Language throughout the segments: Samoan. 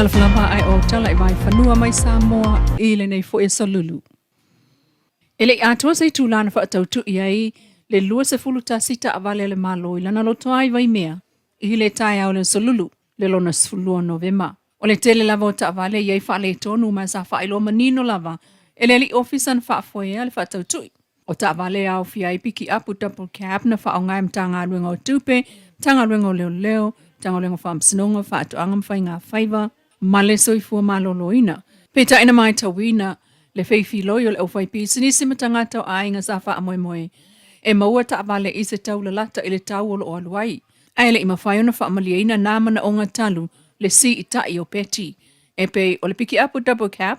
Talofa lava ae o tala i Vaifanua mai Samoa i lenei foi aso Lulu. E le i atoa se itula na faatautui ai le 21 taavale a le Malo i lana lotoa i Vaimea i le taeao o le aso Lulu le lona 12 o Novema. O le tele lava o taavale e i ai faaletonu ma sa faailoa manino lava e le alii ofisa na faafoea le faatautui. O taavale e aofia ai pikiapu double cab na faaaoga e Matagaluega o Tupe, Matagaluega o Leoleo, Matagaluega o Faamasinoga, Faatoaga ma Faiga Faiva, ma le Soifua Maloloina. Peitai na matauina le feifiloi o le aufaipisinisi ma tagata o aiga sa faamoemoe e maua taavale i se tau lalata i le tau o lo o alu ai, ae le i mafai ona faamalieina nā manaoga talu le siitai o Betty. E pei o le pikiapu double cab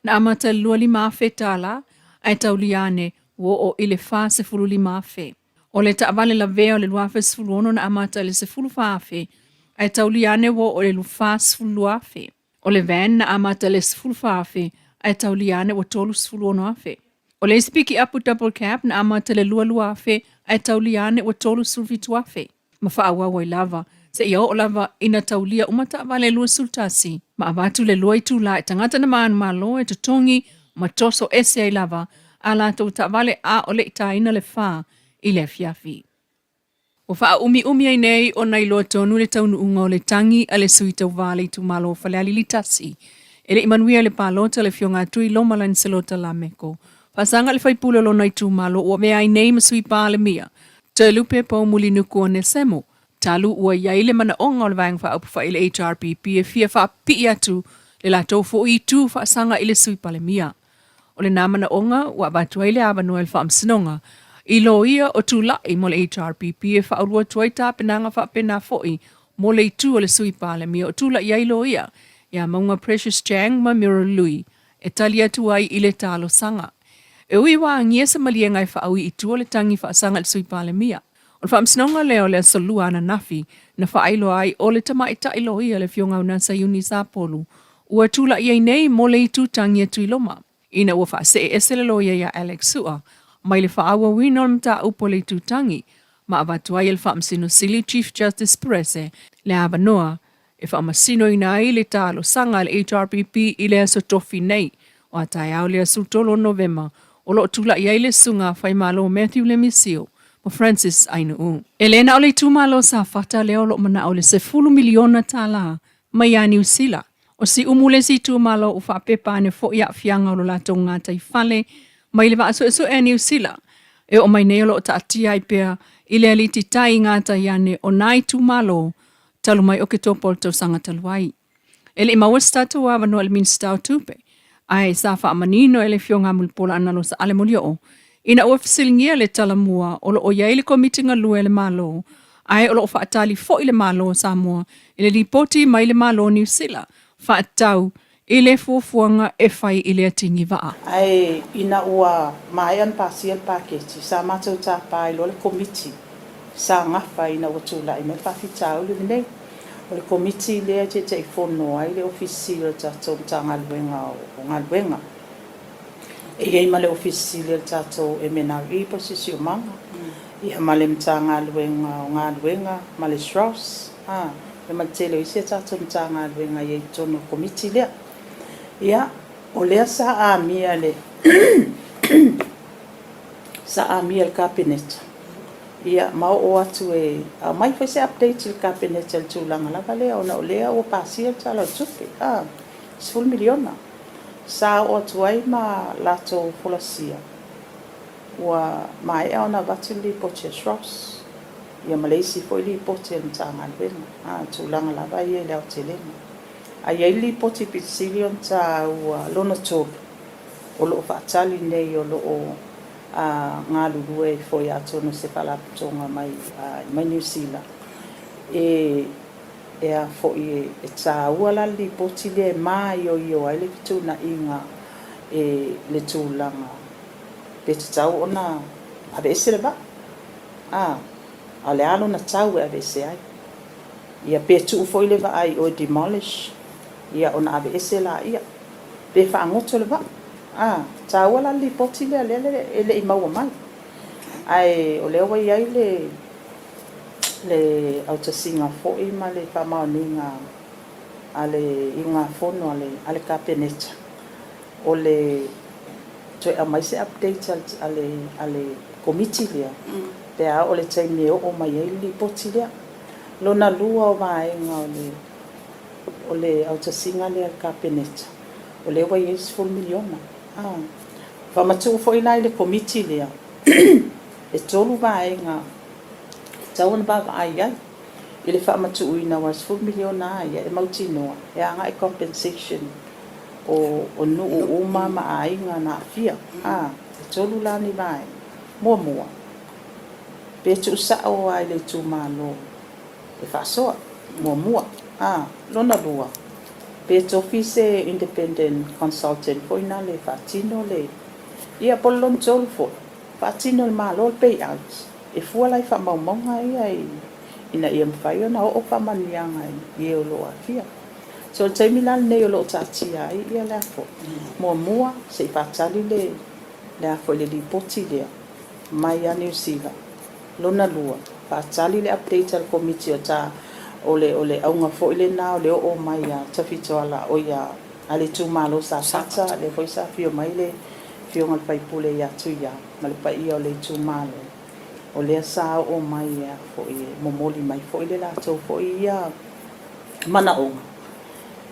na amata i le $25,000 ae taulia ane ua oo i le $45,000. O le taavale lavea o le 2016 na amata i le $14,000 ae taulia ane ua oo i le $42,000. O le van na amata i le $14,000 ae taulia ane ua $36,000. O le isi pikiapu double cab na amata i le $22,000 ae taulia ane ua $37,000. Ma faaauau ai lava seia oo lava ina taulia uma taavale e 21 ma avatu le lua itula i tagata na manumalo e totogi ma toso ese ai lava a latou taavale a o le i taina le fa i le afiafi. Ua faaumiumi ai nei ona iloa tonu le taunuuga o le tagi a le sui tauva a le itumalo o Falealili 1 e le i manuia i le palota le Afioga a Tuiloma Lancelota Lameko. Faasaga le faipule o lona itumalo ua avea ai nei ma sui Palemia Toelupe Poumulinuku Onesemo talu ua i ai le manaoga o le Vaega Faaupufai i le HRPP e fia faapipii atu le latou foi itu faasaga i le Sui Palemia. O lena manaoga ua avatu ai le avanoa i le Faamasinoga i loia o tulai mo le HRPP e faaulu atu ai tapenaga faapena foi mo le itu o le Sui Palemia o tulai ai loia ia Mauga Precious Chang ma Muriel Lui e tali atu ai i le talosaga. E ui ua agia se maliega e faaui i tua le tagi faasaga i le Sui Palemia. O le faamasinoga lea o le aso Lua ananafi na faailoa ai o le tamaitai loia le Afioga Unasa Iuni Sapolu ua tulai ai nei mo le itu tagi a Tuiloma ina ua faasee ese le loia iā Alex Sua mai le faaauauina o le mataupu a le itu tagi ma avatu ai e le Faamasino Sili Chief Justice Perese le avanoa e faamasinoina ai le talosaga a le HRPP i le aso tofi nei o a taeao le aso 3 o Novema o lo o tulai ai le Susuga Faimalo Matthew Lemisio ma Francis Ainuu. E le na o le itumalo Safata lea o lo o manao i le $10 miliona mai ia Niu Sila. O Siumu le isi itumalo ua faapepa ane foi aafiaga o lo latou gataifale mai le vaa suesue a Niu Sila e oo mai nei o lo o taatia ai pea i le aliti tai i gatai ane o nā itumalo talu mai Oketopa o le tausaga talu ai. E le i maua se tatou avanoa i le Minisita o Tupe, ae sa faamanino e le Afioga a Mulipola Analosa Ale Molioo ina ua fesiligia le tala mua o lo o i ai le Komiti Galue a le Malo ae o lo o faatali foi le Malo o Samoa i le lipoti mai le Malo o Niu Sila faatatau i le fuafuaga e fai i lea tigi vaa. Ae ina ua maea ona pasia le paketi, sa matou tapa ai loa le Komiti sa gafa ina ua tulai mai le faafitauli lenei. O le Komiti lea e Taitaifono ai le Ofisa Sili o le tatou Matagaluega o Galuega. E i ai ma le Ofisa Sili o le tatou MNRE po o le Siosiomaga, ia ma le Matagaluega o Galuega ma le SROS, a, ia ma le tele o isi a tatou Matagaluega e i ai i totonu o le Komiti lea. Ia, o lea sa amia le sa amia e le Kapeneta, ia ma oo atu e aumai foi se update i le Kapeneta i le tulaga lava lea ona o lea ua pasia le Tala o le Tupe, a, $10 miliona. Sa oo atu ai ma latou folasia, ua maea ona avatu le lipoti a SROS, ia ma le isi foi lipoti a le Matagaluega, a, tulaga lava ia i le aotelega. Ae i ai le lipoti pito sili ona taua lona tolu, o lo o faatali nei, o lo o galulue ai foi atonu o se faalapotopotoga mai mai Niu Sila e e a foi e taua la le lipoti lea e maioio ai le fetuunaiga e le tulaga pe tatau ona aveese le vaa a a o le a lona tau e aveese ai ia pe tuu foi le vaa i o e demolish ia ona aveese laia pe faagoto le vaa. A, taua la le lipoti lea, lea e le i maua mai. Ae o lea ua i ai le, le autasiga foi ma le faamaoniga a le iugafono a le a le Kapeneta, o le toe aumai se update a le a le Komiti lea pe a oo i le taimi e oo mai ai le lipoti lea. Lona lua o vaega o le o le autasiga lea a le Kapeneta, o lea ua i ai le $10 miliona. Faamatuu foi la i le Komiti lea, e 3 vaega e tatau ona vaavaai i ai i le faamatuuina aua e $10 miliona lava ia e mautinoa e agai i compensation o nuu uma ma aiga na aafia. E 3 la ni vaega. Muamua, pe tuusao lava i le itumalo e faasoa, muamua. Lona lua, pe tofi se independent consultant foi lena e faatino le, ia po o le lona tolu foi, faatino e le Malo le payout e fua la i faamaumauga ia ina ia mafai ona oo faamanuiaga i e o lo o aafia. So o le taimi la lenei o lo o taatia ai ia le a foi, muamua se i faatali le le a foi le lipoti lea mai ia Niu Sila. Lona lua, faatali le update a le Komiti o ta o le o le auga foi lena o le oo mai a Tafitoala oi a a le itumalo Safata, lea foi sa afio mai le Afioga i le Sui Usufono ia Tuia ma le paia o le itumalo, o lea sa oo mai e a foi e momoli mai foi le latou foi ia manaoga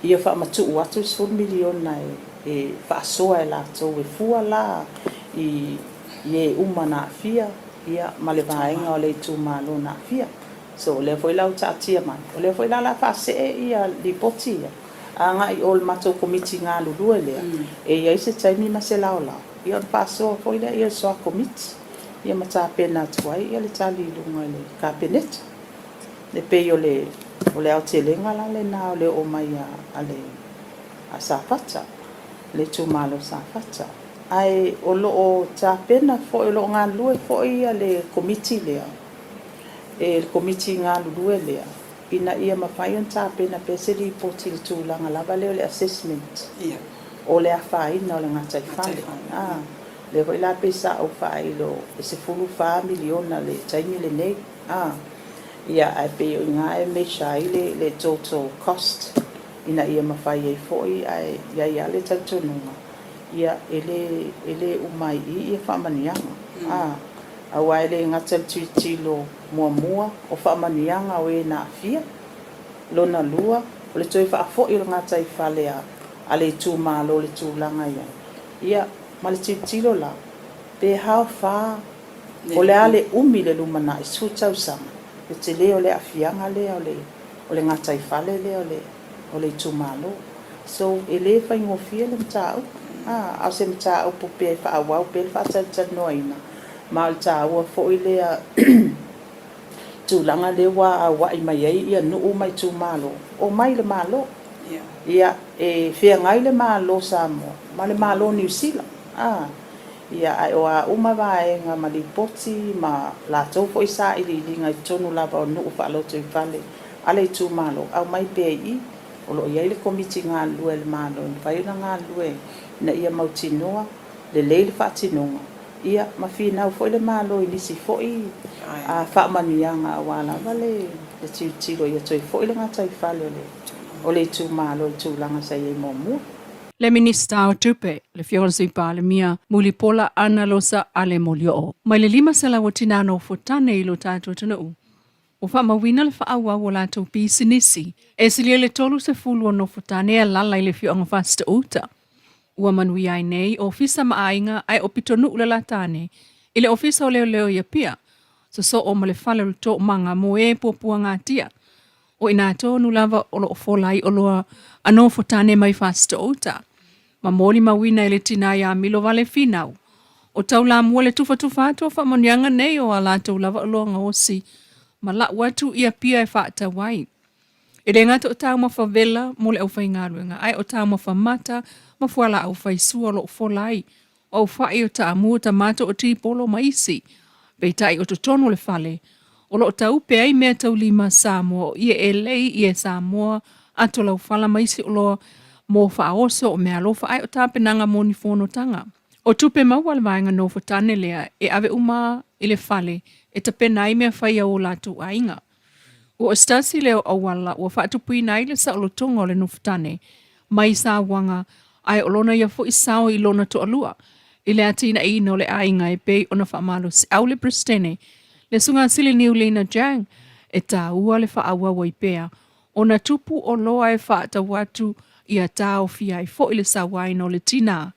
ia faamatuu atu le $10 miliona e faasoa e latou e fua la i e uma na aafia ma le vaega o le itumalo na aafia. So o lea foi la ua taatia mai, o lea foi la o le a faasee ia lipoti ia agai i o i le matou Komiti galulue lea, e i ai se taimi ma se laolao ia ona faasoa foi lea i le soa Komiti ia ma tapena atu ai le tali i luga i le Kapeneta. E pei o le o le aotelega la lena o le oo mai a le a Safata, le itumalo o Safata. Ae o lo o tapena foi, o lo o galulue foi le Komiti lea, le Komiti galulue lea, ina ia mafai ona tapena pea se lipoti i le tulaga lava lea o le assessment o le afaina o le gataifale. O lea foi la pei sa ou faailo e $14 miliona i le taimi lenei. Ia, ae pei o i ina e measure ai le total cost ina ia mafai ai foi, ae i ai lava le talitonuga, ia e le, e le uma ai i i faamanuiaga. Aua e le gata i le tilotilo muamua o faamanuiaga o e na aafia, lona lua, o le toe faafoi o le gataifale a le itumalo i le tulaga e i ai, ia, ma le tilotilo la, pe how far O le a le umi le lumanai 10 tausaga le tele o le aafiaga lea o le o le gataifale lea o le o le itumalo. So e le faigofie le mataupu a, a o se mataupu pea e faaauau pea le faatalatalanoaina ma o le taua foi lea tulaga lea ua auai mai ai ia nuu ma itumalo, omai i le Malo. Ia e feagai le Malo o Samoa ma le Malo o Niu Sila a. Ia, ae o a uma vaega ma lipoti ma latou foi sailiiliga i totonu lava o nuu faalotoifale a le itumalo, aumai pea i i. O lo o i ai le Komiti Galulue a le Malo e mafai ona galulue ina ia mautinoa lelei le faatinoga, ia, ma finau foi le Malo i nisi foi faamanuiaga aua lava le tilotilo ia toe foi le gataifale o le itumalo i le tulaga sa i ai muamua. Le Minisita o Tupe, le Afioga i le Sui Palemia, Mulipola Ana Losa Ale Molioo. Mai le 500 o tinā nofotane i lo tatou atunuu, ua faamauina le faaauau o latou pisinisi e silia i le 30 o nofotane e alala i le afioaga Fasitoo-uta. Ua manuia ai nei ofisa ma aiga ae o pitonuu le latane i le ofisa o leoleo i Apia, sosoo ma le fale o le toomaga mo e puapuagatia. O i ina tonu lava o lo o fola ai oloa a nofotane mai Fasitoo-uta, ma molimauina e le tinā iā Milo Vale Finau, o taulamua le tufatufa atu o faamanuiaga nei o a latou lava oloa gaosi ma lau atu i Apia e faatau ai. E le gata o taumafa vela mo le aufaigaluega, ae o taumafa mata ma fualaau faisua o lo o fola ai o aufa'i o taamu o tamato o tipolo ma isi. Peitai o totonu o le fale, o lo o taupe ai mea taulima Samoa o ie elei, ie Samoa, ato laufala ma isi oloa mo faaoso o meaalofa ae o tapenaga mo ni fonotaga. O tupe maua a le vaega nofo tane lea e ave uma i le fale e tapena ai mea fai a o latou aiga. Ua o se tasi lea o auala ua faatupuina ai le saolotoga o le nofotane mai sauaga ae o lona ia foi sao i lona toalua i le atinaeina o le aiga e pei ona faamalosiau le Peresetene le Susuga Sili Niulina Jang e taua le faaauau ai pea ona tupu oloa e faatau atu ia taofia ai foi le sauaina o le tinā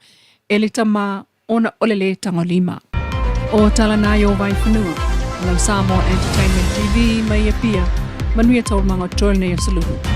e le tamā ona o le lē tagolima. O tala na i o Vaifanua, o lau Samoa Entertainment TV mai Apia, manuia taualumaga o totoe lenei aso Lulu.